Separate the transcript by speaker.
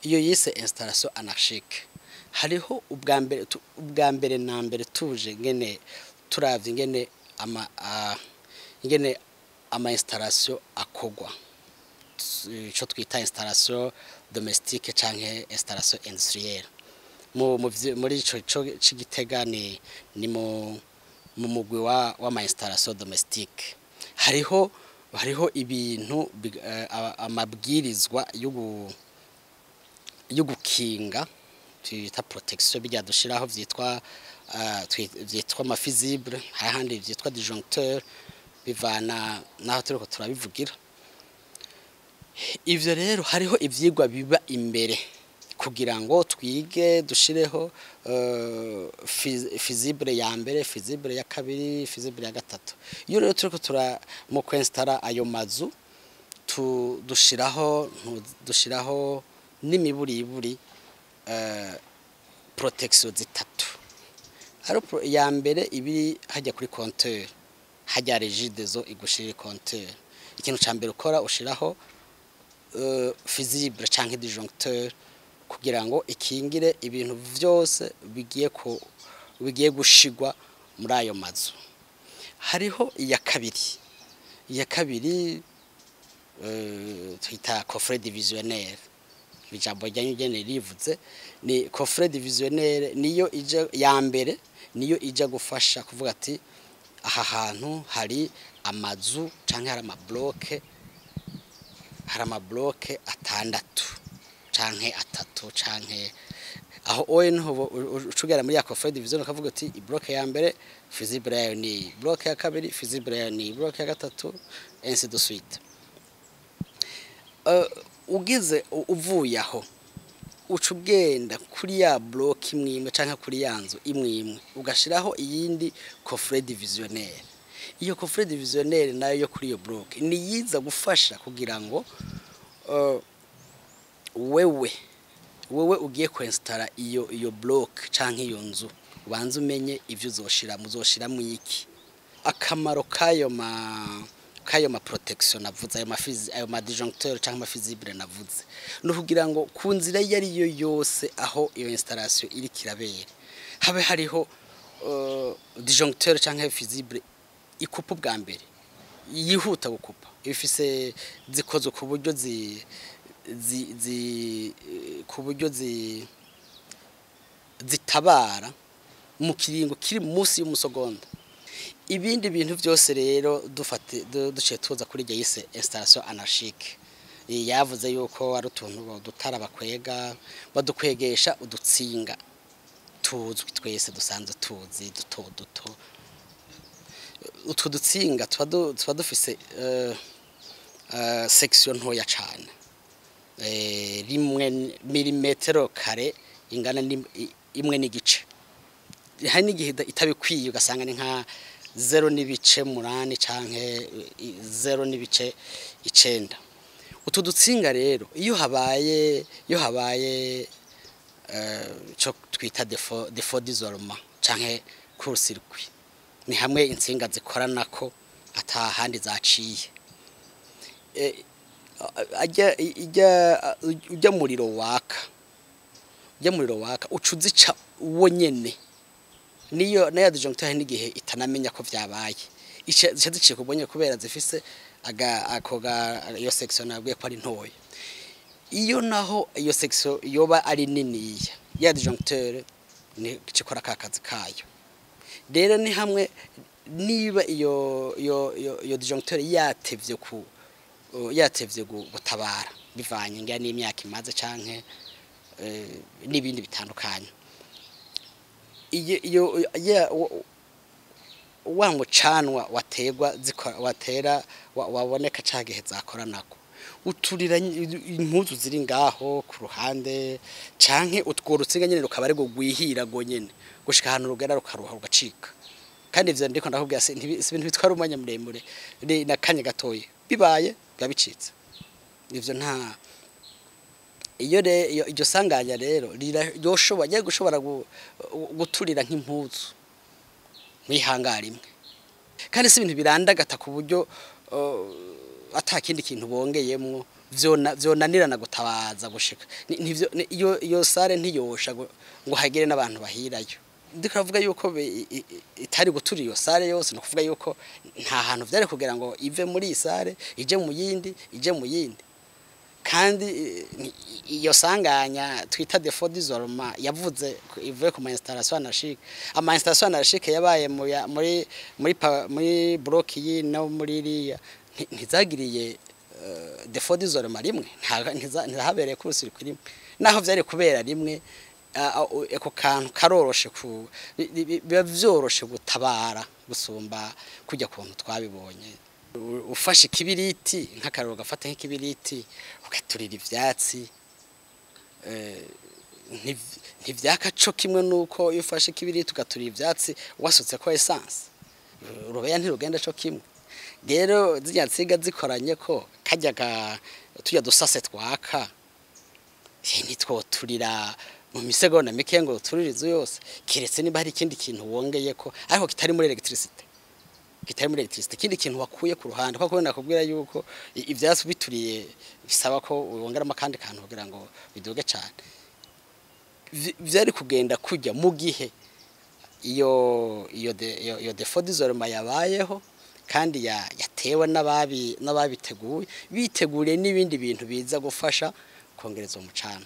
Speaker 1: Iyo yise installation anarchique, hariho ubwa mbere na mbere tuje ngene turavye ingene ama installation akogwa, ico twita installation domestique canke installation industrielle. Muri ico c'Igitega ni mu mugwi w'ama installation domestique. Hariho ibintu amabwirizwa yo gukinga twita protection, bijya dushiraho vyitwa ama fusible, hahandi vyitwa disjoncteur, bivana naho turiko turabivugira. Ivyo rero hariho ivyigwa biba imbere kugira ngo twige dushireho fusible ya mbere, fusible ya kabiri, fusible ya gatatu. Iyo rero turiko tura mu kwinstara ayo mazu, dushiraho n'imiburiburi protection zitatu. Hari ya mbere ibiri hajya kuri compteur, hajya Regideso igushira compteur. Ikintu ca mbere ukora, ushiraho fusible canke disjoncteur kugira ngo ikingire ibintu vyose bigiye gushigwa muri ayo mazu. Hariho iya kabiri twita coffret divisionnaire. Ijambo ryanyu nyene rivuze ni coffret divisionnaire, niyo ija ya mbere, niyo ija gufasha kuvuga ati aha hantu hari amazu canke hari ama bloc atandatu canke atatu canke aho oye, niho ucugera muri ya coffret division ukavuga uti i bloc ya mbere fusible yayo ni iyi, bloc ya kabiri fusible yayo ni iyi, bloc ya gatatu, ainsi de suite. Ugize uvuye aho, uca ugenda kuri ya bloc imwe imwe canke kuri ya nzu imwe imwe, ugashiraho iyindi coffret divisionnaire. Iyo coffret divisionnaire nayo yo kuri iyo bloc ni yiza gufasha kugira ngo wewe ugiye kwinstara iyo bloc canke iyo nzu, ubanze umenye ivyo uzoshira, muzoshiramo iki. Akamaro kayo ma protection navuze, ayo ma disjoncteur canke ama fusible navuze, no kugira ngo ku nzira iyo ari yo yose aho iyo installation iri kirabera habe hariho disjoncteur canke fusible ikupa ubwa mbere, yihuta gukupa. Ifise zikozwe ku buryo zitabara mu kiringo kiri munsi y'umusogonda. Ibindi bintu byose rero dufate duciye tuza kuri iryo yise installation anarchique. Yavuze yuko ari utuntu dutara bakwega, badukwegesha udutsinga tuzwi twese dusanzwe tuzi, duto duto. Utwo dutsinga tuba dufise section ntoya cane, rimwe milimetero kare ingana imwe n'igice. Hari n'igihe itabikwiye, ugasanga ni nka 0.8 canke 0.9. Utu dutsinga rero, iyo habaye ico twita défaut d'isolement canke court-circuit, ni hamwe intsinga zikoranako ata handi zaciye, ajya ijya ujya muriro waka uca uzica uwo nyene. Niyo nayo disjoncteur hari n'igihe itanamenya ko vyabaye, ica zica ziciye kubonye kubera zifise aga ako ga iyo section nabwiye ko ari ntoya. Iyo naho iyo section yoba ari niniya, ya disjoncteur ni ikora ka kazi kayo. Rero ni hamwe niba iyo disjoncteur yatevye gutabara, bivanye ngira n'imyaka imaze canke n'ibindi bitandukanye, iyo wa mucanwa waterwa watera waboneka ca gihe zakoranako, uturira impuzu ziri ngaho ku ruhande, canke utwo rutsinga nyene rukaba ari rwihira rwo nyene gushika ahantu rugera rukaruha rugacika. Kandi ivyo ndiko ndakubwira si ibintu bitwara umwanya muremure, ni nakanya gatoya bibaye biba bicitse. Ivyo nta iyo iryo sanganya rero ryoshobora gushobora guturira nk'impuzu mwihangara imwe. Kandi si ibintu birandagata ku buryo ata kindi kintu bongeyemwo. Vyonanirana gutabaza gushika. Iyo salle ntiyosha ngo hagere n'abantu bahirayo. Ndiko ravuga yuko itari gutura iyo salle yose, no kuvuga yuko nta hantu vyari kugira ngo ive muri iyi salle ije mu yindi, ije mu yindi. Kandi iyo sanganya twita défaut d'isolement yavuze ivuye ku ma installation anarchique. Ama installation anarchique yabaye muri muri muri bloc yi no muri iriya ntizagiriye défaut d'isolement rimwe, ntihabereye court-circuit rimwe, naho vyari kubera rimwe. Ako kantu karoroshe ku biba vyoroshe gutabara gusumba kujya kuntu twabibonye. Ufashe ikibiriti, nk'akararo, gafata nk'ikibiriti ugaturira ivyatsi, ntivyaka co kimwe nuko iyo ufashe ikibiriti ugaturira ivyatsi wasutse ko essence. Urubeya ntirugenda co kimwe. Rero zirya nsinga zikoranye ko karya turya dusase twaka, ntitwoturira mu misegonda mike ngo turire inzu yose, keretse niba hari ikindi kintu wongeye ko ariko kitari muri électricité, kitari muri électricité, ikindi kintu wakuye ku ruhande. Kuko nakubwira yuko ivyatsi bituriye bisaba ko wongeramo akandi kantu kugira ngo biduge cyane. Vyari kugenda kujya mu gihe iyo défaut d'isolement yabayeho kandi yatewe n'ababiteguye, biteguriye n'ibindi bintu biza gufasha kongereza umucana.